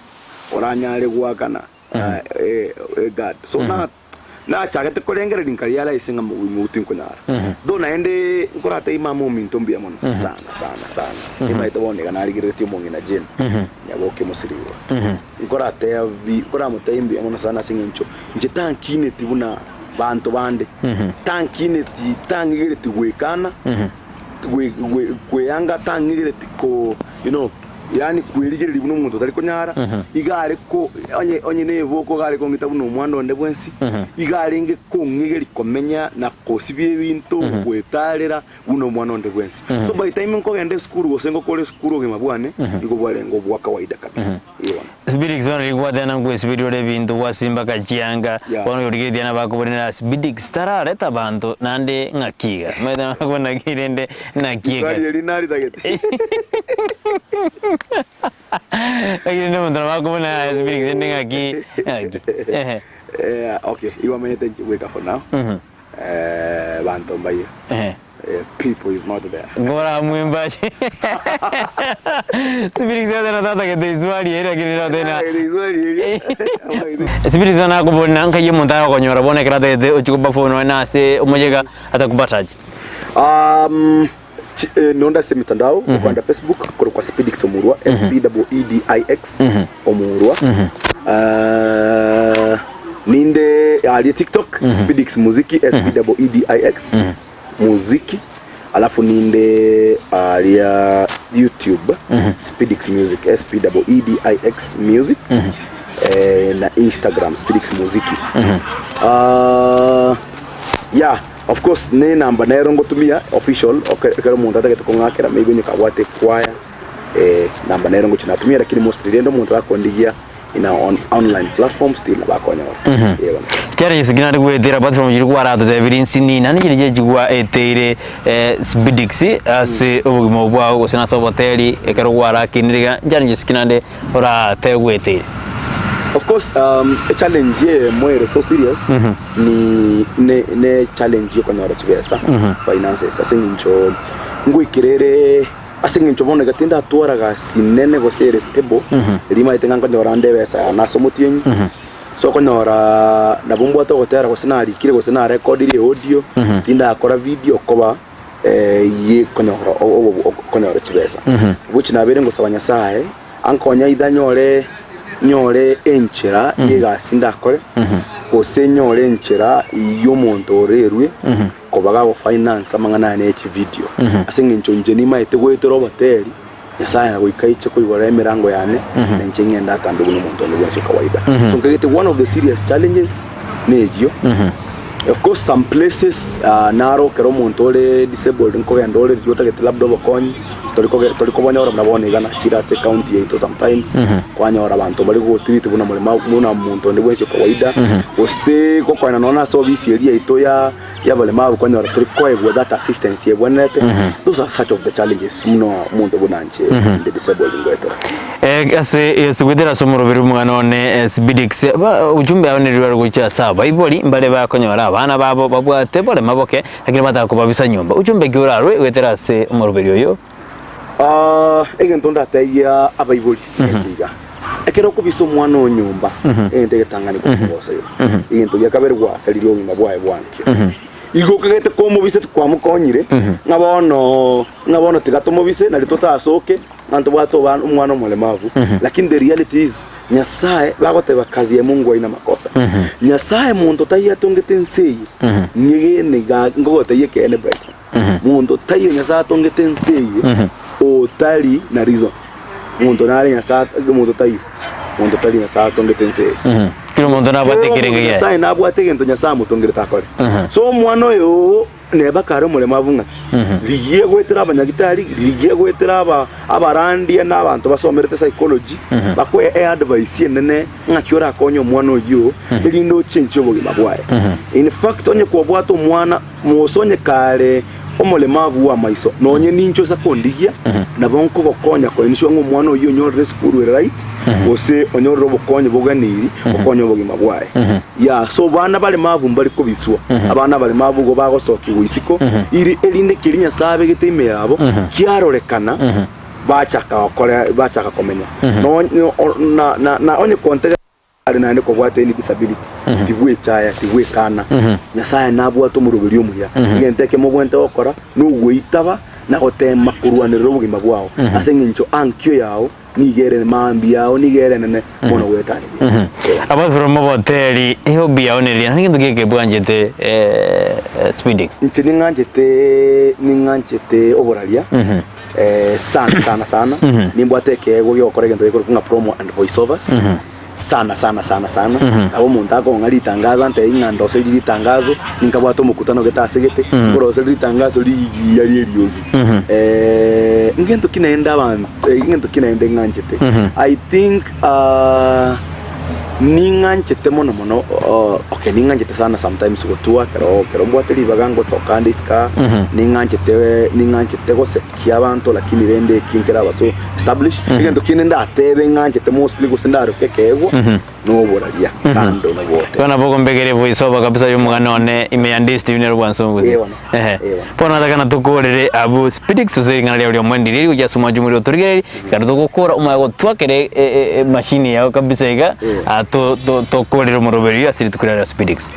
oranyare goakana guard. So nachagete korengereria nkarealise ng'a obogima obwo tinkonyara. Though naende nkoratebie mama ominto mbuya mono sana sana sana, nimaete bono iga narigereretie omong'ina Jane Nyaboke Omosirigwa. Nkoratebi nkoramotebie mbuya mono sana ase eng'encho inche tankineti buna banto bande, tankineti tang'igereti goekana, kweanga tang'igereti ko you know. Yaani kwerigereria buna omonto otari konyara, iga are ko onye onye neboko iga are kong'ita buna omwana onde bwensi, iga arenge kong'igeria komenya na kosibia ebinto, goetarera buna omwana onde bwensi. So by time nkogenda esukuru gose ngokora esukuru obogima bwane, nigo bwarenge obwa kawaida kabisa. Eeh bono. Sibidix bono riria gwateba nkwesiberia ore ebinto gwasimba kachianga, Yeah. bono origeretie nabakoborera ase Sibidix tarareta abanto naende ng'aki iga? Omanyete nabakobora naki rende naki Riswali eke? eri naritagete. Lakini rende omonto nabo akobuna yaya Sibidix rende ng'aki ng'aki ehe. Eh, okay, igo omanyete inche bweka for now. Eh, banto mbaye. Ehe. Eh, people is not there. Ngoramwembache. Sibidix tena tatagete iswali eri lakini rero tena. Tatagete iswali eri. Sibidix nakoborina nkai omonto agokonyora bono ekero atagete ochie koperform nonye na ase omoyega atakobatache. Um, chi, eh, nonde ase emitandao, okogenda Facebook, korokwa Speedix Omurwa, S P E E D I X, Omurwa. Ah, ninde aria TikTok, Speedix Muziki, S P E E D I X, Muziki. Alafu ninde aria YouTube, Speedix Music, S P E E D I X Music. Eh, na Instagram, Speedix Muziki. Ah, yeah. Of course ne enamba nero ngotumia official ekero omonto atagete kong'akera maybe onye kabwate ekwaya namba nero ngochia natumia lakini mostly rende omonto gakondigia in a online platform still nabo akonyora eh bono. Challenges ki nare goetera apart from chiria kwaratotebirie nsinini naende chiria chichigwa eteire Sbidix ase obogima obwo bwao gose nase oboteri ekero gwarakinire iga challenges ki naende oratebe gweteire? Of course echallenge eyemo ere so serious ni ne ne challenge yokonyora chibesa finances ase eng'encho ngoikera ere ase eng'encho bono iga tindatwara gasi nene gose ere stable eria maete ng'a nkonyora nde ebesa yane ase omotienyi so okonyora nabo mbwate ogotera gose narikire gose narekodirie audio tindakora video koba yekonyora okonyora chibesa which nabeire ngosaba Nyasaye ankonye either nyore nyore enchera y'egasi ndakore gose nyore enchera y'omonto orerwe koba gagofinance amang'ana aya ne chividio ase eng'encho inche nimaete goetera oboteri Nyasaye goika aiche koigora emerango yane na inche ng'ende atambe buna omonto onde bwensi o kawaida. So nkagete one of the serious challenges neyio. Of course some places ah, naro ekero omonto ore disabled nkogenda ore riria otagete labda obokonyi tori koge tori kobonyora buna bono iga nachire ase ecounty yaito sometimes kwanyora abanto mbari gogotreat buna morema buna omonto onde bwensi o kawaida gose gokoenda nonya na ase ofisi eria yaito ya y'abaremabu konyora tori koegwa that assistance ebwenerete, those are such of the challenges buna omonto buna inche inde disabled ngoetera. Eh, ase Yesu goetera ase omoroberi bw'omwana one eh, Sbidix ba ujumbe ao neri rware gochia ase abaibori mbare bakonyora abana babo babwate borema boke lakini bataka kobabisa nyomba ujumbe ki orarwe goetera ase omoroberi oyo? Ah, egento ndatebia abaibori neke iga, ekero okobisa omwana oo nyomba, egento egetang'ani komogosa igo, egento gia kabere gwasaririe obogima bwaye bwankio. Igo okagete komobisa tikwamokonyire, ng'a bono ng'a bono tiga tomobise nari totasoke, ng'a ntobwate obana omwana omoremabu, lakini the reality is Nyasaye bagoteba kazi ya Mungu haina makosa. Nyasaye monto taiyo atongete ense eye, nyegene iga ngogotebia ekeene Brighton. Monto taiyo Nyasae atongete ense eye otari na reason. Monto nare Nyasae monto taiyo. Monto tari Nyasae atongete ense eye. Kera omonto nabwate Kera omonto ekerengo kiaye. Nyasae nabwate egento Nyasae amotongerete akore. So omwana oyo oo. Neba kare omoremabu ng'aki? Rigia goetera abanyagitari, rigia goetera aba abarandia na abanto basomerete psychology, bakoe eadvice enene ng'aki orakonye omwana oyio erinde ochenchie obogima bwaye. In fact onye kwabwate omwana mosa onye kare omoremabu bw'amaiso nonye ninche ose kondigia nabo nkogokonya koeniswa ng'a omwana oyio onyorire esukuru ere right gose onyorire obokonyi boganeiri gokonya obogima bwaye. Yeah, so bana baremabu mbari kobiswa, abana abaremabu igo bagosokigwa isiko, iri erinde keria Nyasae abegete ime yabo kiarorekana, bachaka gokora bachaka komenya. Nonye o- na na na onye kontega are naende kobwate any disability, tibwechaya, tibwekana. Nyasae nabwate omoroberi omuya. Egento ekemo obwenerete gokora, nogoitaba na gotema korwanerera obogima bwao, ase eng'encho ankio yao nigo ere mambia yao nigo ere enene mono goetania. Apart from oboteri, ehobby yao nere ria egento geke bwanchete Speedix? Inche ning'anchete ning'anchete oboraria sana sana sana, nimbwate ekeegwa giogokora egento gekorokwa ng'a promo and voice overs sana sana sana sana, nabo omonto akong'a ritangazo antebie ng'a ndoserie ritangazo, ninkabwate omokutano gete ase gete, nkoroseria ritangazo rigiya rie eriogi. Ngento ki naende abanto egento ki naende ng'anchete, I think ning'anchete mono mono okay ning'anchete sana sometimes gotwa ekero ekero mbwate ribaga ngotoka ande isiko aa, ning'anchete ning'anchete gosekia abanto lakini rende eki nkeraba so establish, egento kende ndatebe ng'anchete mostly gose ndaroke ekeegwa. noboraria kando nobote. Bono nabo okombekera evoice over kabisa y'omogano one ime ya Ndisi TV nero bwansungusi. Eh bono, Ehe. eh bono. Bono natakana tokorere abwo Speedix ase ring'ana riao ri'omoendi riria gochia ase omwancho omorero otorigererie, ekero togokora omanye gotwakera e- e- emachine yao kabisa iga, Eh. ah, to- to- tokorere omoroberio ase rituko riaria Speedix.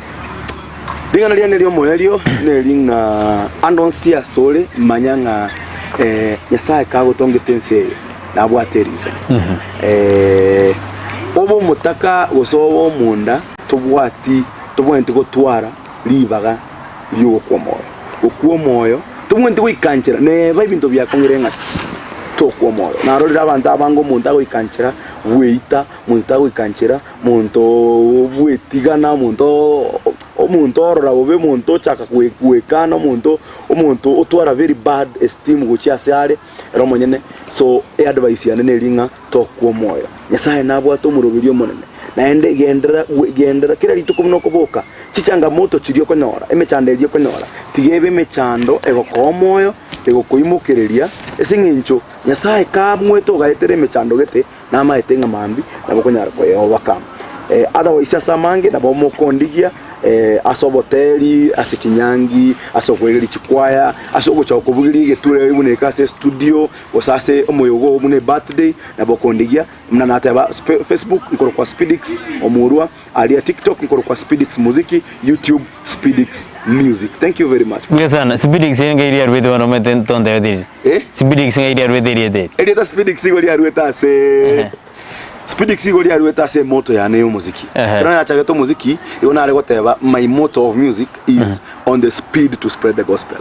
Ring'ana riane ri'omoerio neri ng'a ande onsi asore manya ng'a eh, Nyasae kagotongete ense eye nabwate eriso. Eh, obe omotaka gose obe omonda tobwati tobwenereti gotwara ribaga ri'ogokwa omoyo. Gokwa omoyo tobwenereti goikanchera neba ebinto biakong'ire ng'aki tokwa omoyo. Narorire abanto abange omonto agoikanchera bweita, omonto tagoikanchera Omonto bwetigana, omonto omonto orora bobe, omonto ochaka gwekana, omonto omonto otwara very bad esteem gochia ase are ere omonyene. So eadvice yane neri ng'a tokwa omoyo, Nyasaye nabwate omoroberi omonene, naende genderera genderera kera rituko buna okoboka, chichangamoto chiria okonyora, emechando eria okonyora, tiga ebe emechando egokoa omoyo, egokoimokereria, ase eng'encho Nyasaye kamwete ogaetera emechando gete. Namaete ng'a mambia nabo okonyara koyeobaka. Otherwise ase amange nabo mokondigia ase oboteri, ase chinyangi, ase okoegeria chikwaya, ase ogochaka kobugeria egetura buna eke ase estudio, gose ase omoyogo oo buna ebirthday, nabo okondigia. Buna nateba Facebook nkorokwa Speedix Omurwa, aria TikTok nkorokwa Speedix Muziki, YouTube Speedix Music. Thank you very much. Buya sana. Speedix eye ngai riaruete bono omanyete tontebeti riria. Eh? Speedix ng'ai riaruete erieta eri? Erieta Speedix igo riaruete ase Ehe. Speedix igo riaruete ase emoto yane y'omoziki. Ehe. Ekero nachagete omoziki, igo nare goteba my motto of music is on the speed to spread the gospel.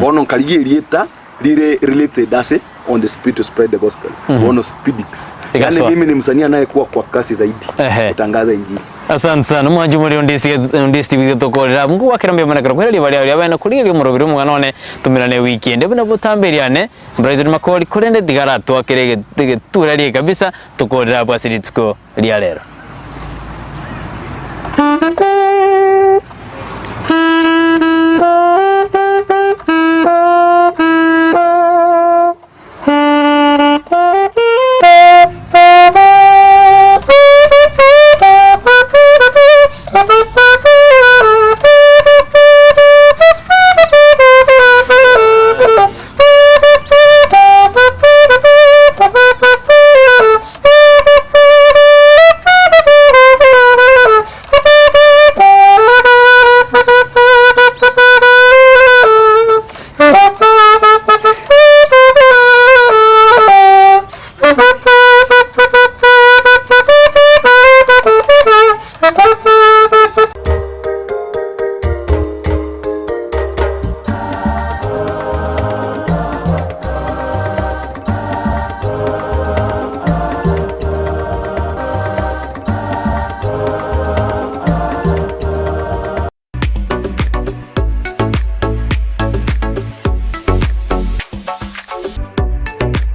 Bono nkarigia erieta rire related ase on the speed to spread the gospel. Bono Speedix. Yaani Ikasoa. mimi ni msanii anayekuwa kwa kasi zaidi Ehe. kutangaza injili. Asante sana omwanchi omoriri onde ase onde ase TV tokorera abwo ngwakera mbuya mono ekero kwera riba riao riabene korigereria omoroberi omogano one tomerane ewiki ende buna botambe riane Brighton Makori korende tiga aratwakere egetura riaye kabisa tokorere abwo ase rituko ria rero.